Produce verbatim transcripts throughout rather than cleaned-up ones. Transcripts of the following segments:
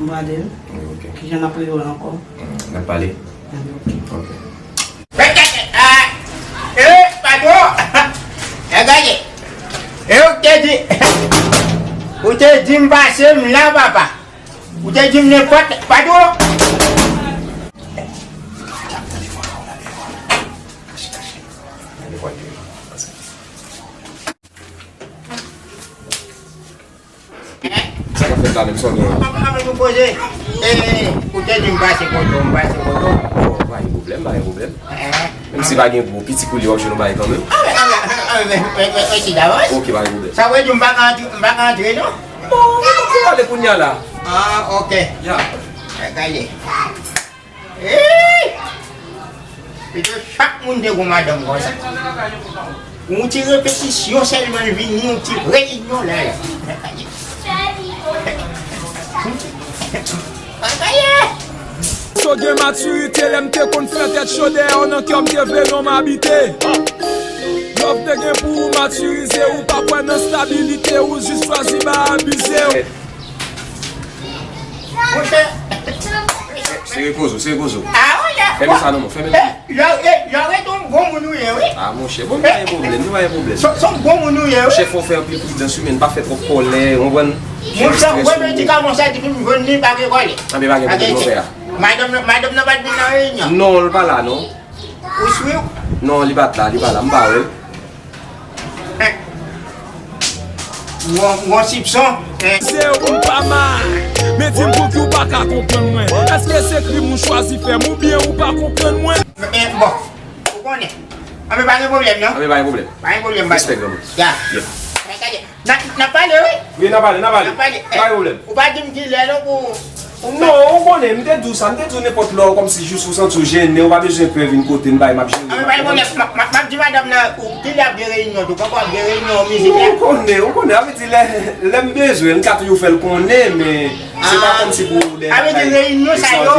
Mande l. Wi, ok. Kijan n ap rele w la ankò? Hmm, n ap pale. Mande, ok. Ok. Gade, ah, eh, patwon. Eh, gade. Eh, ou te di, ou te di m pase m la, papa. Ou te di m nenpòt, patwon. Sa k ap fèt la menm, sa w gen la? An, an, nou poze. E, ou te di m pase kote w, m pase kote w. Bon, pa gen pwoblèm, pa gen pwoblèm. Menm si pa gen gwo, piti koulye w ap jwenn yon bagay kanmenm. Anben, anben, anben, men, men, men, mèsi davans. Ok, pa gen pwoblèm. Sa vle di m pa ka antre, m pa ka antre, non? Bon, ou pa ka ale kounye a la. Ah, ok. Ya. Gade. Hey! Pito chak moun te gon madanm konsa. Yon ti repetisyon sèlman l vini, yon ti reyinyon la. Angaye! So gen matirite, lè m te konn fè tèt cho dèyè w, nan kè m te vle non m abite. Love te gen pou ou matirize, ou pa kwè nan stabilite, ou jis chwazi bay abize w. Monchè. Sere kozo, sere kozo. Ah, wi, ya. Fèmen sa non, fèmen. Eh, lè, eh, lè w ret yon bon moun ou ye, wi. Ah, monchè, bon, nou pa gen pwoblèm, nou pa gen pwoblèm. Se, se yon bon moun ou ye, wi. Monchè, fò w fè anpil pridans, wi, men pa fè twòp kòlè, w konprann? Monchè, ou wè medikaman sa ki fin jwenn li, pa gen kòlè. Anben, pa gen pwoblèm, non, pè a. Madanm nan, madanm nan pa t vin nan reyinyon? Non, l pa la, non. Ou swiv? Non, li pa t la, li pa la, m pa wè l. Gon, gon sipson. Se ou m pa mal. Men di m pouki w pa ka konprann mwen. Èske se krim ou chwazi fè m oubyen ou pa konprann mwen? Men, bon, ou konnen. Anben, pa gen pwoblèm, non? Anben, pa gen pwoblèm. Pa gen pwoblèm, pa gen pwoblèm. Respè, granmoun. Ya. N a, n a pale, wi. Wi, n a pale, n a pale. N a pale. Pa gen pwoblèm. Ou pa di m kilè, non, pou, pou... Non, ou konnen, m te di w sa, m te di w nenpòt lè, kòmsi jis ou santi w jennen, ou pa bezwen pè vin kote m, bay, m ap jere. Ah, pa gen pwoblèm. M ap, m ap, m ap di madanm nan, ou, kilè ap gen reyinyon, tou, papa ap gen reyinyon, mizik la. Ou konnen, ou konnen, sa vle di lè, lè m bezwen l, m ka toujou fè l konnen, men se pa kòmsi pou de bagay ekstraòdinè. Sa vle di reyinyon sa yo,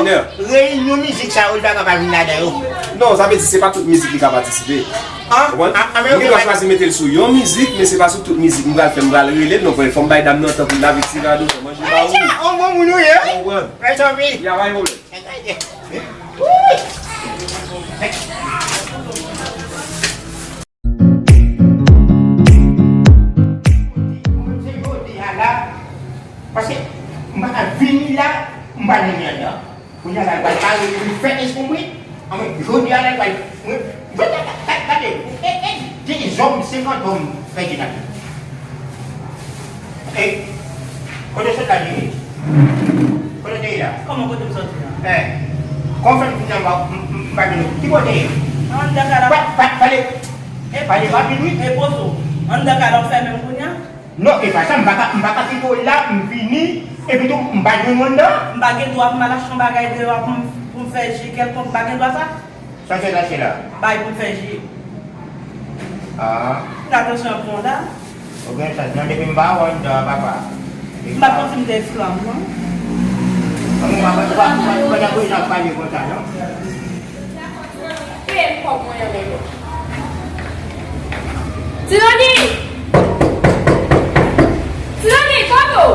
reyinyon mizik sa yo, li pa ka pa vin ladan yo. Non, sa vle di se pa tout mizik li ka patisipe. An, konprann? An, an, men nou gen dwa chwazi mete l sou yon mizik, men se pa sou tout mizik m pral fè, m pral rele l, non, fò m bay dam nan tan pou l lave ti rado, fè manje ba ou. Atcha, on bon moun ou ye, wi. Konprann? Rèt anpil. Ya, pa gen pwoblèm. Wi. Paske m pa ka vini la, m pa nan anndan. Kounye a la, l pral pare pou l fè eskonbrit. Anben, jodi a la, l pral, mwen, jodi a, gade, gade, e, e, dezòm, senkant òm fè jenaj. E, kote w sot la, Jimmy? Kote w te ye la? Kòman kote m sòti la? E, kòman fè kounye a m pa, m, m, m pa jwenn ou? Ki bò w te ye? Anndan kay la. Pa, pa, pale, pale rapid, wi. E poze w. Anndan kay la, w fèmen m kounye a? Non, e pa sa, m pa ka, m pa ka kite w la, m vini, epi tou, m pa jwenn ou anndan. M pa gen dwa pou m al achte yon bagay deyò a pou m, pou m fè ji kèlkonk, m pa gen dwa sa? Sa w sot achte la? Bay pou m fè ji. Ah. Fè atansyon ak non w la. Ou gen chans, non, depi m pa wè w anndan an, papa. M pa t konn si m te esklav, non. Ou pa, ou pa, ou pa, ou pa nan bezwen ap pale konsa, non. Peye m kòb mwen an menm. Ti Noni! Ti Noni, kòb ou?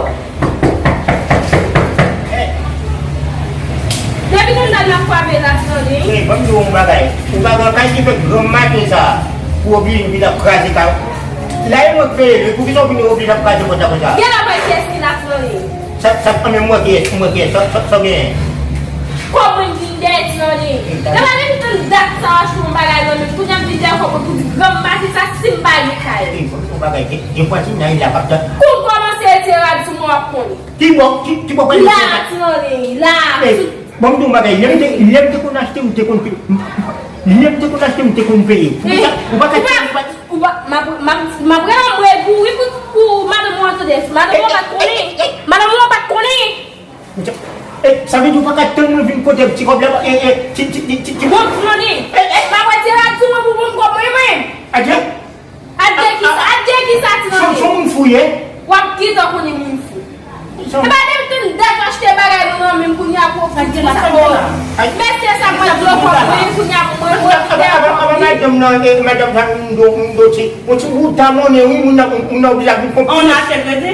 Depi nou la n ap kwape la, Ti Noni. Wi, ban m di w yon bagay. Ou pa gen kay ki fèt granm maten sa a, pou w oblije vin ap kraze kay. La e mwen k peye l, wi. Poukisa w vin oblije ap kraze pòt la konsa? Genlè w wè kiyès ki la, Ti Noni. Sa, sa, anben, m wè kiyès, m wè kiyès, sa, sa, sa w genyen? Kòb mwen vin dèyè Ti Noni. Gade depi tann dat sa w achte yon bagay nan men m, kounye a m vin dèyè kòb mwen pou di granm maten sa si m pa gen kay. Ey, bon, yon bagay, de, defwa si nan la k ap tann. Kou m kòmanse retire rad sou mwen w ap konnen. Ki bò, ki, ki bò pale la, Ti Noni, la. Ey, bon, m di w yon bagay, lè m te, lè m te konn achte, m te konn peye. Lè m te konn achte, m te konn peye. Poukisa, ou pa ka, ou pa Ou pa, m ap, m ap, m ap rele anmwey pou, wi, pou, pou madanm ou an tande. Madanm ou an pa t konnen. Madanm ou an pa t konnen. E, sa vle di ou pa ka tann mwen vin kote ti kòb la, e, e, ti, ti, ti, ti, ti. Bon, Ti Noni. E, e. M ap retire rad sou mwen pou, pou m kòb mwen, mwen. Adye? Adye kisa? Adye kisa, Ti Noni? Se, se yon moun fou ye? W ap gentan konnen moun fou. Epa depi tann dat w achte bagay nou nan men m kounye a pou w fè sa. Mesye sa mwen dlo kòb mwen kounye a pou mwen mwen. Aba, aba, aba, madanm nan, eh, madanm sa, m do, m do ti, yon ti wouta monnen, wi, moun nan, moun nan oblije ap vin konprann. On achte kredi?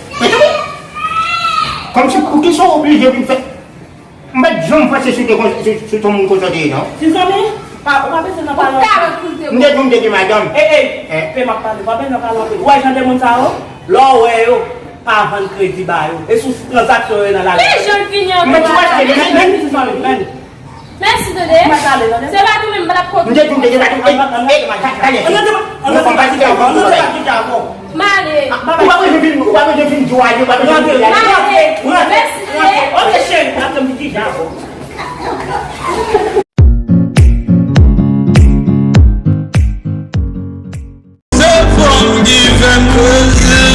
Mezanmi, kòmsi poukisa w oblije vin fè? M pa t janm panse si w te kon-, si, si w te yon moun konsa w te ye, non. Tizanmi, pa, ou pa bezwen nan pale anpil. M te di w m te gen madanm. Ey, ey, pe m ap pale, ou pa bezwen nan pale anpil. Ou wè jan de moun sa yo? Lè w wè yo, pa vann kredi ba yo. E sou tranzaksyon yo ye nan lari. Ki jan l vini an? Men, men, men, men, men. Mèsi, tande. Mwen pale, tande. Se pa nou menm, m pa t ap konte. M te di w, m te di w, m te di w, ey, ey, talè. Mwen pa kite avè w, mwen pa kite avè w. M ale. Ou pa bezwen vin, ou pa bezwen vin di w ale, ou pa bezwen vin di w ale. M ale. Mèsi, tande. Ok, cheri, m ap tann ki jan avè w. Se fanm ki fè m krezi.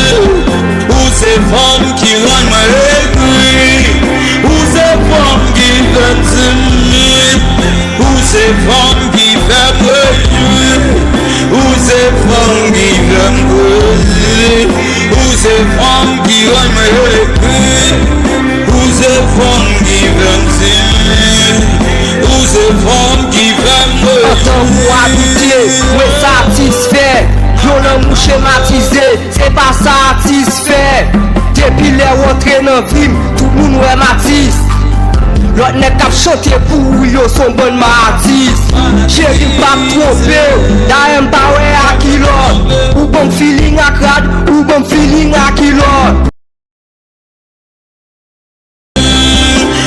Ou se fanm ki rann mwen egri. Ou se fanm ki fè m timid. Ou se fanm ki fè m rejwi. Ou se fanm ki fè m krezi. Ou se fanm ki rann mwen egri. Ou se fanm ki fè m timid. Ou se fanm ki fè m rejwi. Antan ou abitye, mwen satisfè. Yon lanmou chematize, se pa satisfè. Depi lè w antre nan vi m, tout moun wè m atis. Lòt nèg k ap chante pou ou yo s on bann matis. Cheri, m p ap twonpe w, dayè m pa wè a ki lòt. Ou ban m feeling ak rad, ou ban m feeling a ki lòt.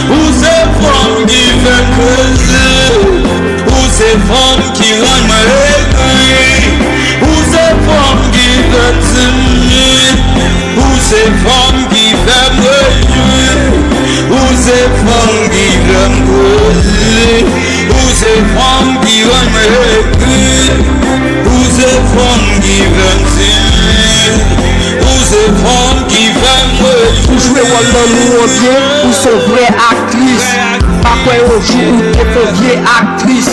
Ou se fanm ki fè m krezi. Ou se fanm ki rann mwen egri. Ou se fanm ki fè m timid. Ou se fanm ki fè m rejwi. Ou se fanm ki fè m krezi. Ou se fanm ki rann mwen egri. Ou se fanm ki fè m timid. Ou se fanm ki fè m rejwi. Ou jwe wòl lanmou an byen, ou s on vrè aktris. Pa kwè yon jou ou te fè vye aktris.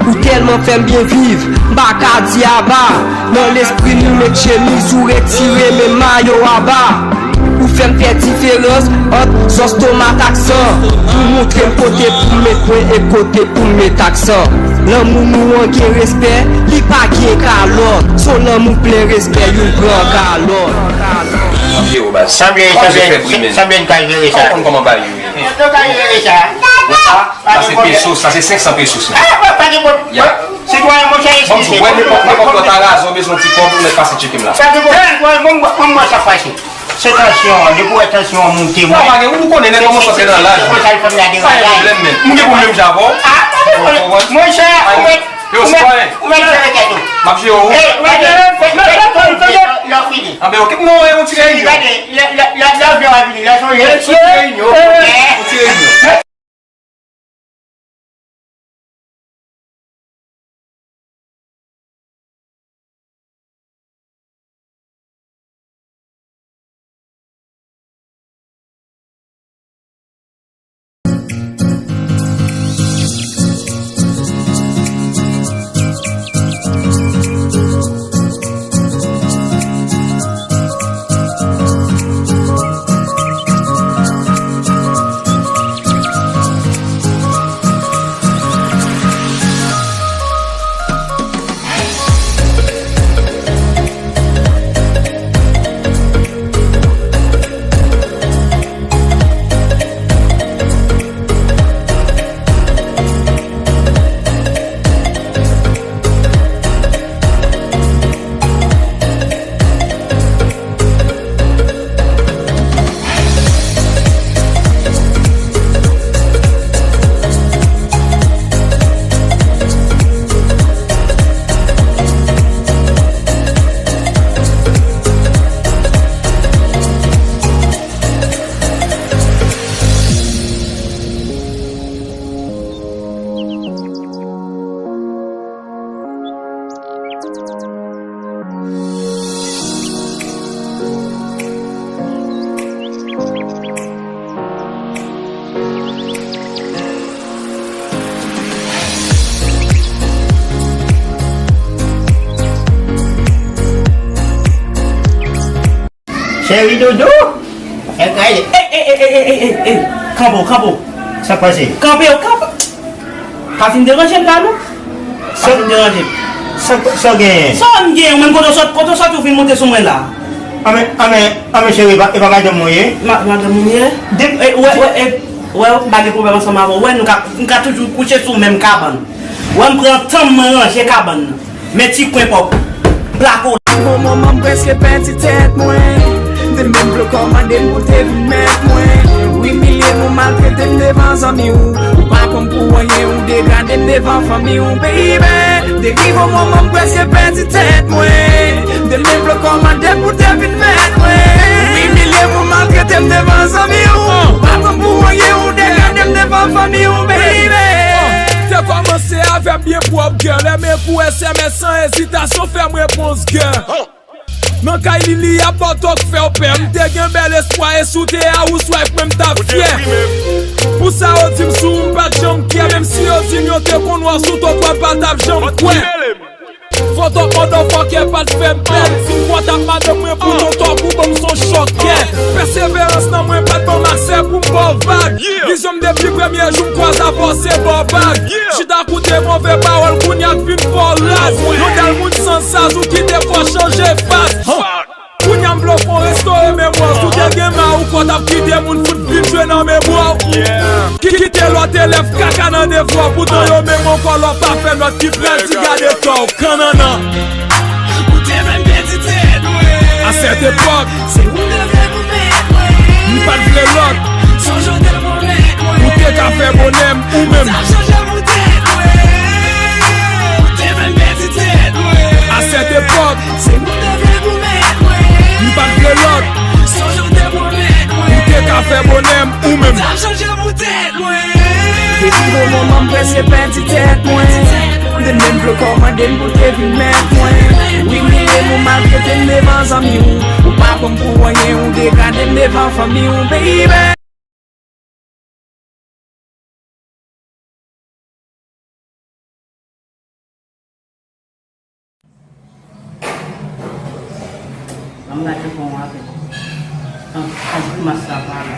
Ou tèlman fè m byen viv, m pa ka di aba. Nan lespri m ou met chemiz, ou retire menm mayo aba. Ou fè m fè diferans ant sòs tomat ak san. Ou montre m kote pou m met pwen e kote pou m met aksan. Lanmou nou an gen respè, li pa gen kalòt. S on lanmou plen respè, youn pran kalòt. Sanble, sanble, sanble n ka jere sa. Ou konn kòman bagay yo ye. Yo ka jere sa. Sa se pesos, sa se senk san pesos. Ah, pa, pa gen pwoblèm. Sitwayen, monchè, eskize. Bon, nenpòt, nenpòt lòt arazon bezwen ti kòb, ou mèt pase tcheke m la. Pa gen pwoblèm, sitwayen, bon, bon, bon, sa pase. Se tansyon an, depi w wè tansyon an monte, non, pa gen, ou konnen nèg kòmanse antre nan laj. Se konsa l fè m la derayay. M gen pwoblèm jan avè w. Ah, pa gen pwoblèm. Monchè, ou mèt, ou mèt, ou mèt jere tèt ou. M ap jere w. Eh, ou mèt jere, lè w fini. Anben, okipe non, e yon ti reyinyon. Gade, lè, lè, lè, lè avyòn an vini, lè sonje. Yon ti reyinyon, yon ti reyinyon. Cheri doudou. E kay. Ey, ey, ey, ey, ey, ey, ey. Kanpe w, kanpe w. Sa k pase? Kanpe w, kanpe. Pa fin deranje m la, non. Pa fin deranje m. Sa, sa w genyen? Sa w genyen, ou menm kote w sot, kote w soti, ou vin monte sou mwen la? Anben, anben, anben, cheri, e pa, e pa madanm mwen ye? Ma-, madanm ou ye? De- E, wè, wè, e, wè, m pa gen pwoblèm ansanm avè w. Wè, nou ka, nou ka toujou kouche sou menm kabann. Wè, m pran tan m, mwen ranje kabann nan. Men ti kwen pòp. Plako. Bon moman m prèske pèdi tèt mwen. De menm vle kòmande m pou te vin mèt mwen. Ou imilye m, ou maltrete m devan zanmi w. Ou pa pran m pou anyen, ou degrade m devan fanmi w, baby. Depi bon moman m prèske pèdi tèt mwen. De menm vle kòmande m pou te vin mèt mwen. Ou imilye m, ou maltrete m devan zanmi w. Ou pa pran m pou anyen, ou degrade m devan fanmi w, baby. Te kòmanse avè m byen pwòp, girl. Lè m ekri w S M S san ezitasyon, fè m repons, girl. Nan kay Lili, y ap ba w tòk fè w pè. M te gen bèl espwa, e si w te a housewife, mwen m t ap fyè. Pou sa yo di m sou ou, m pa t janm kyè. Menm si yo di m yo te konn wè w sou tòk, mwen pa t ap janm kwè. Fò tòk motherfucker pa t fè m pè. Si m kwè w t ap madanm mwen pou ton tòk ou ban m son chòk kè. Pèseverans nan mwen pa t ban m aksè pou m ba w vag. Vizyon m depi premye jou m kwaze avè w se ba w bag. Chita koute move pawòl, kounye a k vin fè w raz. Yon dal moun san saz ou kite kò chanje fas. Kounye a m vle w fè w restore memwa w. Si w te gen mari w, kò t ap kite moun fout vin jwe nan memwa w. Ki kite lòt elèv kaka nan devwa w. Poutan yo menm ankò lè w pa fè nòt ki pral di gade tò w. Kannanan. Ou te vle m pèdi tèt mwen. A sèt epòk. Se ou m te vle pou mèt mwen. M pa t vle lòt. Sonje w te pwomèt mwen. Ou te ka fè bonè m ou menm. M t ap chanje pou tèt mwen. Ou te vle m pèdi tèt mwen. A sèt epòk. Se ou m te vle pou mèt mwen. M pa t vle lòt. Sonje w te pwomèt mwen. Ou te ka fè bonè m ou menm. M t ap chanje pou tèt mwen. Depi bon moman m prèske pèdi tèt mwen. M te menm vle kòmande m pou te vin mèt mwen. Ou imilye m, ou maltrete m devan zanmi w. Ou pa pran m pou anyen, ou degrade m devan fanmi w, baby. Ban m gade bon avè w. An, an grimas la pa la.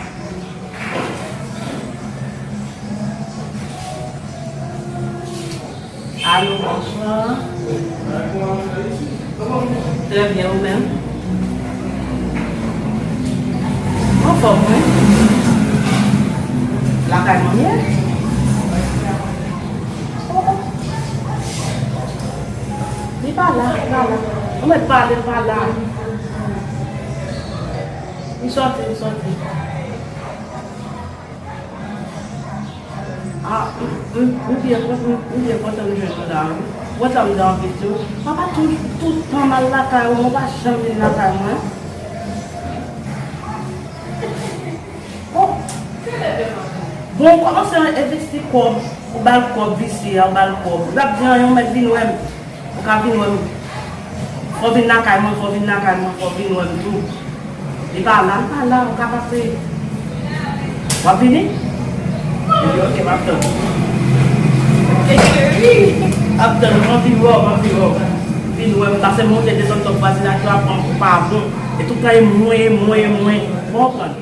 Alo, bonswa. Trè byen, ou menm? Anfòm, wi. Lakay manmye? Li pa la, li pa la. Ou mèt pale, li pa la. Li sòti, li sòti. Ah, m, m, m byen kontan, m, m byen kontan m jwenn ou la, wi. Kontan m nan anvi tou. Papa, tou, tout tan m al lakay ou, ou pa janm vin lakay mwen. Bon. Bon, ou kòmanse envesti kòb, ou ba l kòb visye a, ou ba l kòb. Ou t ap di anyen, ou mèt vin wè m. Ou ka vin wè m. Fò w vin lakay mwen, fò w vin lakay mwen, fò w vin wè m tou. Li pa la, li pa la, ou ka pase. W ap vini? Epi, ok, m ap tann ou. Ey, cheri! M ap tann ou, m anvi wè w, m anvi wè w. Vin wè m, pase monte desann tòp vwazinaj yo ap pran m pou pa bon. E tout tan e mwen, e mwen, e mwen. Bon, konprann.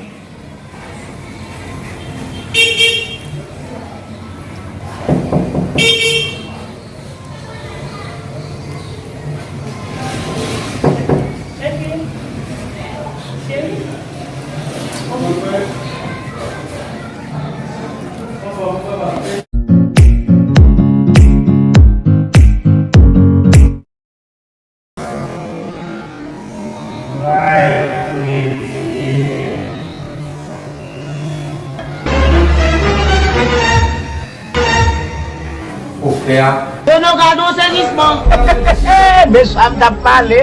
Ou fè a. Dodo, gade yon sezisman. Men sa m t ap pale.